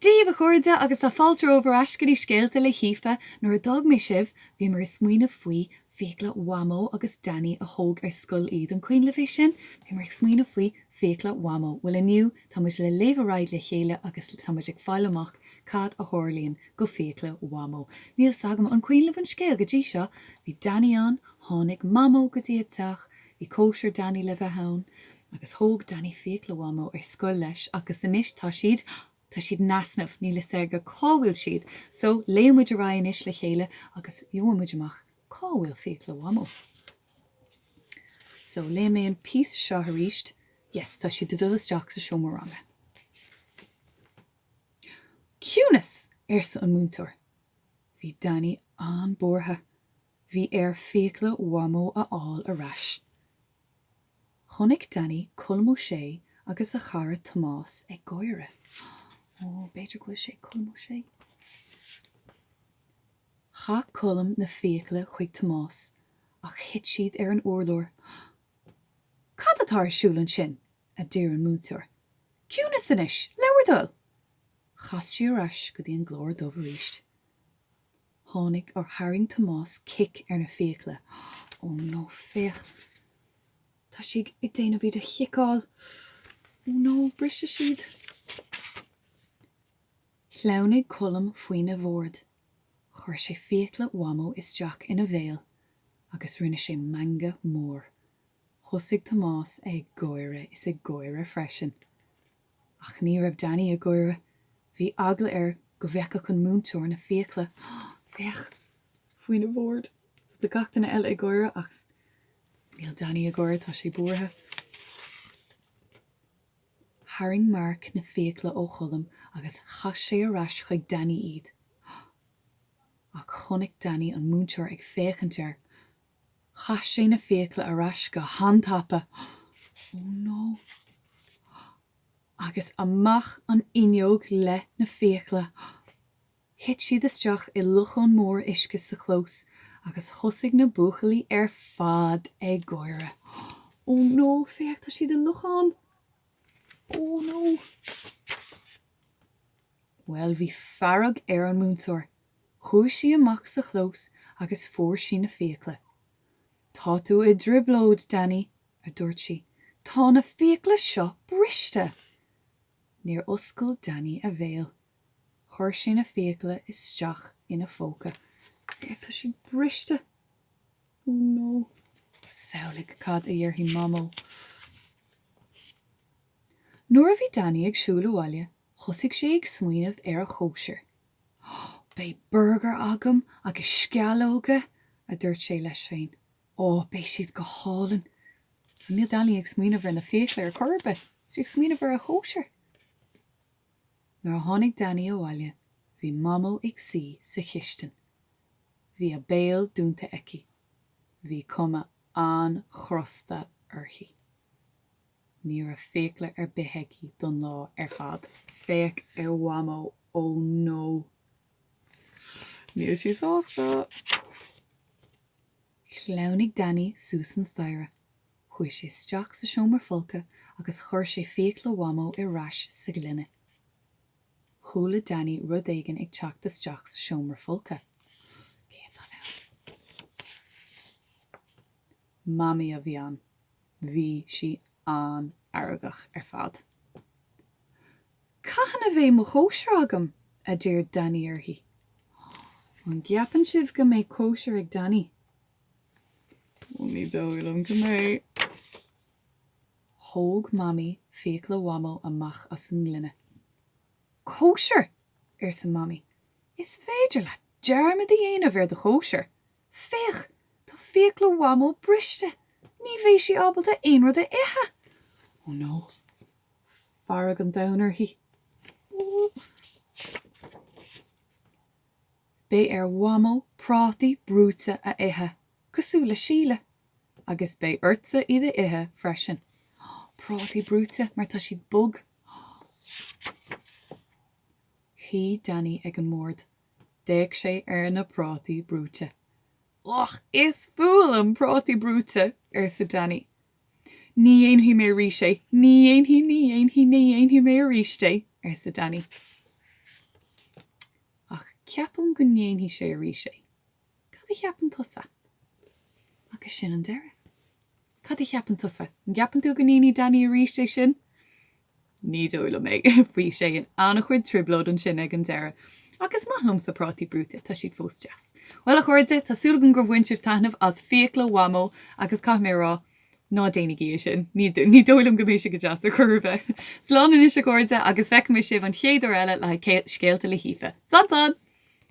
Dia daoibh a chairde agus tá fáilte romhaibh ar ais go dtí Scéalta le hAoife. Nuair a d'fhág mé sibh, bhíomar ag smaoineamh faoi fiacla Mhamó agus Danny a thóg ar scoil iad. An cuimhin libh é sin? Bhíomar ag smaoineamh faoi fiacla Mhamó. Bhuel inniu, tá muid le léamh ar aghaidh le chéile agus tá muid ag fáil amach cad a tharlaíonn go fiacla Mhamó. Níl 's agam, an cuimhin libh an scéal go dtí seo? Bhí Danny ann, tháinig Mamó go dtí a teach, bhí cóisir Danny le bheith ann. Agus thóg Danny fiacla Mhamó ar scoil leis agus anois tá siad, tá siad in easnamh, níl fhios aige cá bhfuil siad. So, léifidh muid ar aghaidh anois le chéile agus gheobhaidh muid amach cá bhfuil fiacla Mhamó. So, léifidh mé an píosa seo arís. Yes, tá siad ag dul isteach sa seomra ranga. Ciúnas! arsa an múinteoir. Bhí Danny an-buartha. Bhí air fiacla Mhamó a fháil ar ais. Chonaic Danny Colm Ó Sé agus a chara Tomás ag gáire. Ó, b'fhéidir go bhfuil sé Colm Ó Sé. Chaith Colm na fiacla chuig Tomás ach thit siad ar an urlár. Cad atá ar siúl ansin? a deir an múinteoir. Ciúnas anois, le bhur dtoil! Chas sí ar ais go dtí an gclár dubh arís. Tháinig, or tharraing Tomás cic ar na fiacla. Ó no, féach! Tá sé ag déanamh iad a chiceáil. Ó no, briseadh siad. Shleamhnaigh Colm faoina bhord. Chuir sé fiacla Mhamó isteach ina bhéal agus rinne sé meangadh mór. Thosaigh Tomás ag gáire is ag gáire freisin. Ach ní raibh Danny ag gáire. Bhí eagla air go bhfeicfeadh an múinteoir na fiacla. Féach! Faoina bhord. So tá gach duine eile ag gáire ach níl Danny ag gáire, tá sé buartha. Tharraing Mark na fiacla ó Cholm agus chaith sé ar ais chuig Danny iad. Ach chonaic Danny an múinteoir ag féachaint air. Chaith sé na fiacla ar ais go han-tapa. Oh no! Agus amach an fhuinneog le na fiacla. Thit siad isteach i lochán mór uisce sa chlós agus thosaigh na buachaillí ar fad ag gáire. Oh no! Féach, tá siad i lochán! Oh no! Bhuel, bhí fearg ar an múinteoir. Chuaigh sí amach sa chlós agus fuair sí na fiacla. Tá tú i dtrioblóid, Danny, a dúirt sí. Tá na fiacla seo briste! Níor oscail Danny a bhéal. Chuir sé na fiacla isteach ina phóca. Féach, tá siad briste! Oh no! Samhlaigh cad a dhéarfaidh Mamó. Nuair a bhí Danny ag siúl abhaile, thosaigh sé ag smaoineamh ar a chóisir. Beidh burgar agam agus sceallóga, a dúirt sé leis féin. Ó, beidh siad go hálainn! So níl Danny ag smaoineamh ar na fiacla ar chor ar bith, tá sé ag smaoineamh ar a chóisir. Nuair a tháinig Danny abhaile, bhí Mamó ag suí sa chistin. Bhí a béal dúnta aici. Bhí cuma an-chrosta uirthi. Ní raibh fiacla ar bith aici don lá ar fad. Féach ar Mhamó, oh no! Níl sí sásta! Shleamhnaigh Danny suas an staighre. Chuaigh sé isteach sa seomra folctha agus chuir sé fiacla Mhamó ar ais sa ghloine. Chuala Danny rud éigin ag teacht isteach sa seomra folctha. Cé atá ann? Mamaí a bhí ann. Bhí sí an-fheargach ar fad. Cathain a bheidh mo chóisir agam? a d'iarr Danny uirthi. An gceapann sibh go mbeidh cóisir ag Danny? Ó, ní dóigh liom go mbeidh. Thóg Mamaí fiacla Mhamó amach as an ngloine. Cóisir! arsa Mamaí. Is féidir leat dearmad a dhéanamh ar do chóisir. Féach! Tá fiacla Mhamó briste! Ní bheidh sí ábalta aon rud a ithe! Oh no! Fearg an domhain uirthi. Oh. Beidh ar Mhamó prátaí brúite a ithe, cosúil le Síle. Agus beidh ortsa iad a ithe freisin. Prátaí brúite, mar tá siad bog. Shuigh Danny ag an mbord. D'fhéach sé ar na prátaí brúite. Och, is fuath liom prátaí brúite! arsa Danny. Ní dhéanfaidh mé arís é! Ní dhéanfaidh, ní dhéanfaidh, ní dhéanfaidh mé arís é! arsa Danny. Ceapaim go ndéanfaidh sé arís é. Cad a cheapann tusa? Agus sin an deireadh. Cad a cheapann tusa? An gceapann tú go ndéanfaidh Danny arís é sin? Ní dóigh liom é. Bhí sé in an-chuid trioblóid ansin ag an deireadh. Ach is maith liomsa prátaí brúite, tá siad fós deas. Bhuel a chairde, tá súil agam gur bhain sibh taitneamh as Fiacla Mhamó agus caithfidh mé a rá, ná déanaigí é sin, ní dóigh liom go mbeidh sé go deas ar chor ar bith. Slán anois a chairde agus feicfidh mé sibh an chéad uair eile le haghaidh Scéalta le hAoife. Slán slán!